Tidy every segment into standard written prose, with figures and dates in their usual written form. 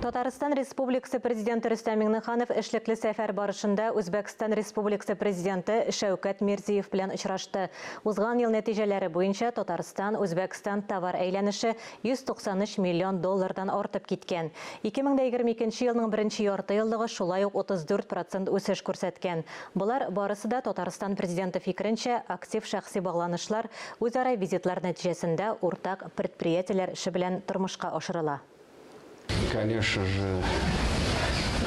Татарстан Республикасы Президенты Рөстәм Миңнеханов эшлекле сәфәр барышында Үзбәкстан Республикасы Президенты Шәүкәт Мирзиев белән очрашты. Узган ел нәтиҗәләре буенча Татарстан, Үзбәкстан товар әйләнеше 193 миллион доллардан артып киткән. 2022 елның беренче ярты еллыгы шулай ук 34 процент үсеш күрсәткән. Болар барысы да, Татарстан Президенты фикеренчә, актив шәхси багланышлар, үзара визитлар нәтиҗәсендә уртак предприятиеләр эше белән тормышка ашырыла. Конечно же,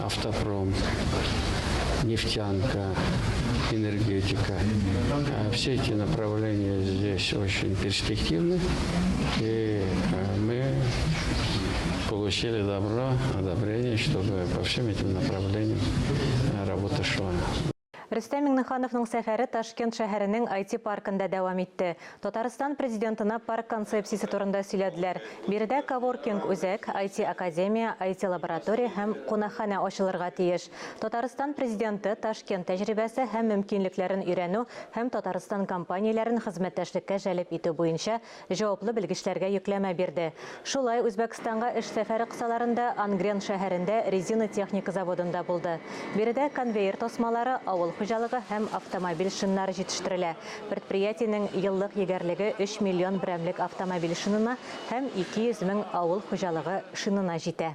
автопром, нефтянка, энергетика. Все эти направления здесь очень перспективны. И мы получили добро, одобрение, чтобы по всем этим направлениям работа шла. Рөстәм Миңнехановның сәфәре Ташкент шәһәренең IT-паркында дәвам итте. Татарстан Президентына парк концепциясе турында сөйләделәр. Биредә коворкинг-үзәк, IT-академия, IT-лаборатория һәм кунакханә ачылырга тиеш. Татарстан Президенты Ташкент тәҗрибәсе һәм мөмкинлекләрен өйрәнү һәм Татарстан компанияләрен хезмәттәшлеккә җәлеп итү буенча җаваплы белгечләргә йөкләмә бирде. Шулай, Үзбәкстанга эш сәфәре кысаларында Ангрен шәһәрендә резина техника заводында булды. Биредә конвейер тасмалары, авыл хуҗалыгы һәм автомобиль шиннары җитештерелә. Предприятиенең еллык егәрлеге өч миллион берәмлек автомобиль шинына һәм 200 мең авыл хуҗалыгы шинына җитә.